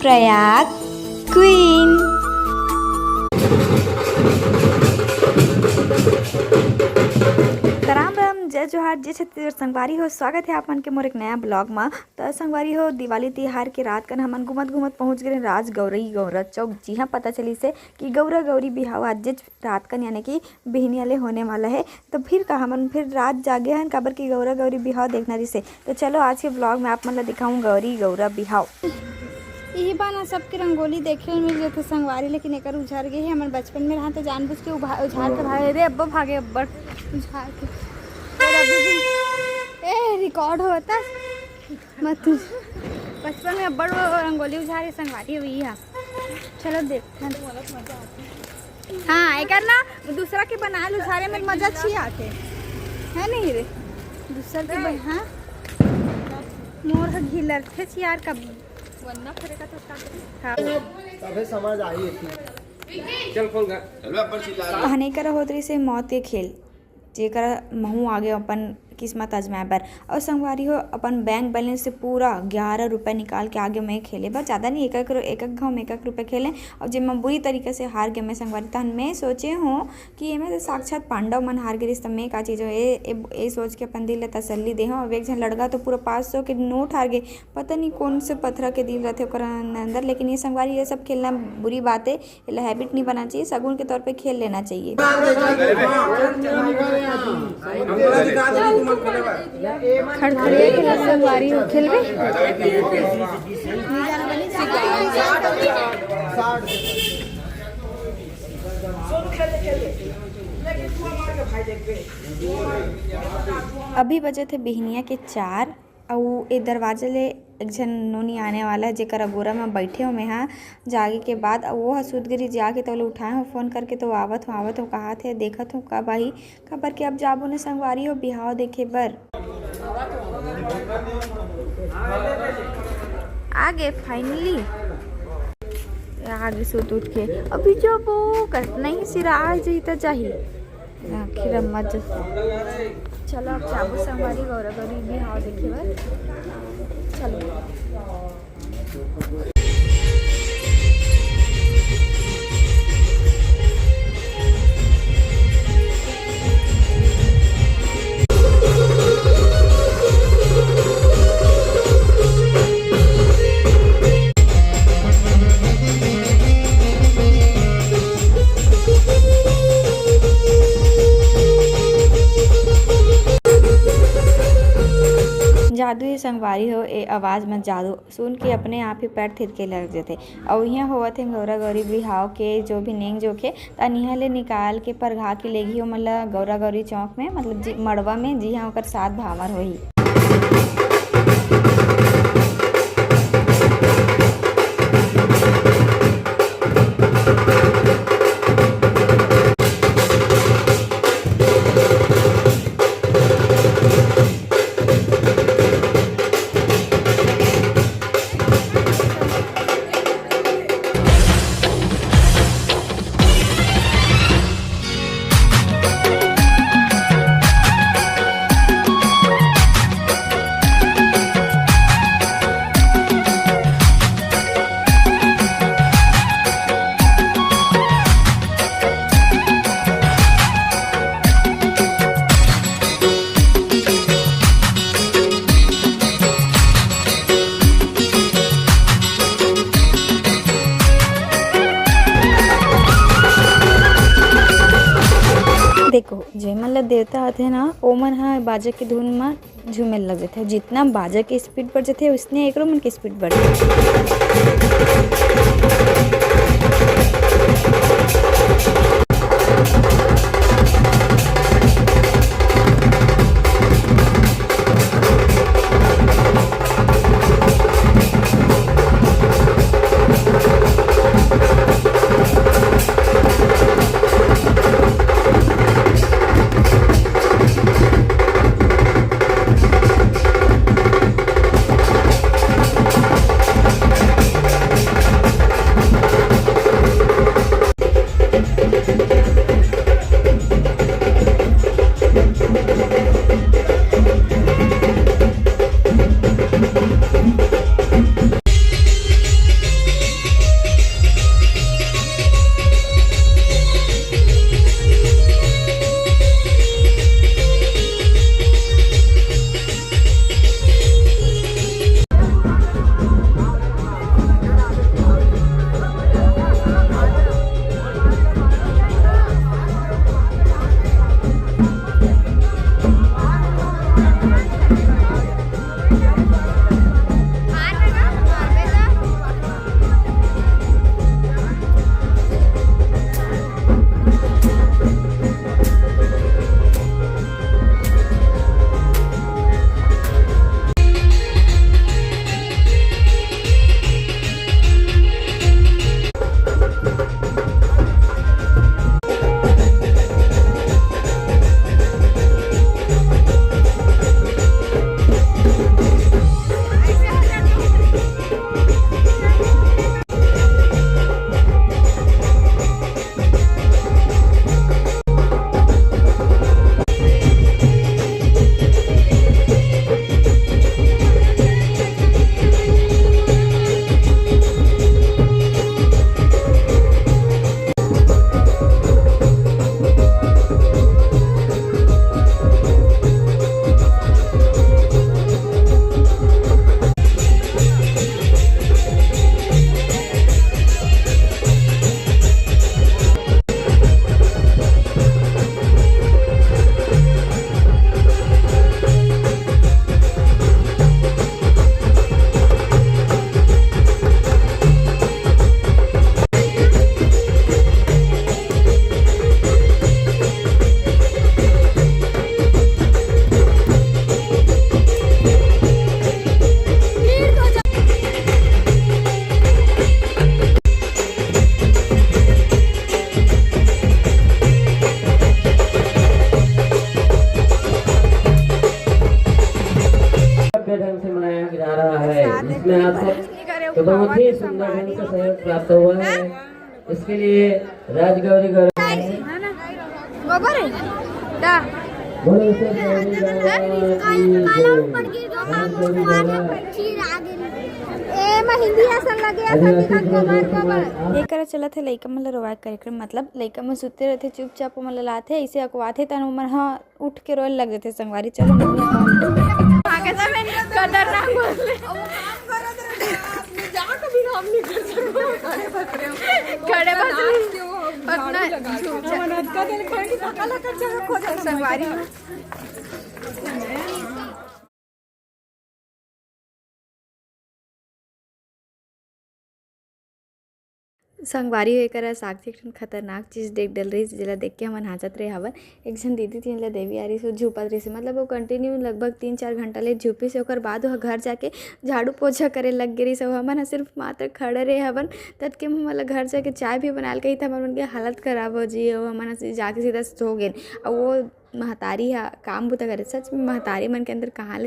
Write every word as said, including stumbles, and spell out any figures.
Prayag queen. Ram Ram, जय जोहार, जय छत्तीसगढ़ संगवारी हो। स्वागत है आप मन के मोर एक नया ब्लॉग मा। त संगवारी हो, दिवाली तिहार के रात कन हमन घूमत घूमत पहुंच गए राज गौरी गौरा चौक। जी हाँ, पता चलिस हे कि गौरा गौरी बिहाव आजेच रात कन यानी कि बिहनिया ले होने वाला है। तो फिर का हमन फिर रात जागे हन, काबर कि गौरा गौरी बिहाव देखना रिसे। तो चलो आज के ब्लॉग में आप मन ला दिखाऊं गौरी गौरा बिहाव। यही बाना सबके रंगोली देखे मिल जाते संगवारी, लेकिन एकर उझर गए है। हमन बचपन में रहा तो जानबूझ के उभा-, उझार के भागे रे, अब्बा भागे अब्बड़ उझार के। और अभी भी, ए, रिकॉर्ड होता। मत बचपन में अब्बड़ वो रंगोली उझारे संगवारी हुई है। चलो देखते हैं। हाँ, एकर ना दूसरा के बनाल उझारे में मजा अच्छी आके, है नहीं रे? दूसर के बन-, हाँ, मोर ह घिलरथे छियार कब। हाँ। तभे समझ आई थी। चल खोल घर। कहने कर होत रही से मौत के खेल, जेकर महू आगे अपन किस्मत आजमाए बर। और संगवारी हो, अपन बैंक बैलेंस से पूरा ग्यारह रुपये निकाल के आगे मैं खेले बर, ज़्यादा नहीं, एक एक रो-, एक एक घाव में एक एक रुपये खेले। और जेमा बुरी तरीके से हार गए मैं संगवारी, तहन मैं सोचे हूँ कि एमे तो साक्षात पांडव मन हार गिरिस, त मैं का चीज हो, ए, ए, ए सोच के अपन दिल ला तसल्ली दे हूँ। अब एक झन लड़का तो पूरा पाँच सौ के नोट हार गए, पता नहीं कौन से पथरा के दिल रहते ओकर अंदर, लेकिन ये संगवारी, ये सब खेलना बुरी बात है। एला हैबिट नहीं बनाना चाहिए, सगुन के तौर पे खेल लेना चाहिए। खड़खड़िया खेल संगवारी हो, खेलबे? अभी बजत हे बिहनिया के चार। अउ ए दरवाजा ले एक झन नोनी आने वाला है, जेकर अगोरा में बैठे हो मेहा जागे के बाद। अउ वो ह सुत गिरी जाके, तो ओला उठाए हो फोन करके, तो आवत हो, आवत हो, कहात हे, देखत हो कब आही, काबर के अब जाबो न संगवारी हो बिहाव देखे बर। आगे finally आगे सुत उठ के अभी जाबो करत नहीं, सिरा आ जाही त जाही। आखिर अम्मा जी, चलो अब जाबो संगवारी गौरा गौरी बिहाव देखे बर। चलो। जादू ही संगवारी हो, ए आवाज में जादू सुन के अपने आप ही पैर थिरके लग जथे। अउ इहाँ होवत हे गौरा गौरी बिहाव के जो भी नेंग जोखे, त इहाँ ले निकाल के परघा के लेगी ओमन ला गौरा गौरी चौक में, मतलब जी, मड़वा में, जिहाँ ओकर सात भांवर होही। देखो, जेमन ल देवता आथे ना, ओमन ह बाजा के धुन म झूमे लग जथे। जितना बाजा के स्पीड बढ़ जथे, उसने एकरो मन के स्पीड बढ़ जथे। जिसमें आप सब को बहुत ही सुंदर ढंग से सहयोग प्राप्त हुआ है। इसके लिए राजगौरी गौरव है। गोबर है? दा। बोलो, इससे गौरी गौरव की जय। राजगौरी गौरव। ए, मैं हिंदी असन लगे, असन आदिवासी दिखत दिवस गोबर, पर गोबर। ये करा चलत हे लइका मन ल रोवाए के कार्यक्रम, मतलब लइका मन सुते रहिथे, चुपचाप ओमन ल लाथे, अइसे अकवाथे, तहन ओमन ह उठ के रोए लग जाथे संगवारी। चलो, खतरनाक बोल रहे। खड़े बस। संगवारी। संगवारी हो, एकरा साक्षी एक ठन खतरनाक चीज देख डल रहिस, जेला देख के हमन हाँचत रहे हवन। एक झन दीदी तीन ला देवी आ रहिस, वो झुपत रहिस, मतलब वो continue लगभग तीन चार घंटा ले झुपिस। ओकर बाद वो घर जाके झाड़ू पोछा करे लग गे रहिस। अउ हमन ह सिर्फ मात्र खड़े रहे हवन। ततके में हमन ला घर जाके चाय भी बनाए ल कही, त हमन मन के हालत खराब हो जी। अउ हमन ह जाके सीधा सो गेन। अउ वो महतारी ह काम बुता करे, सच में महतारी मन के अंदर कहाँ ले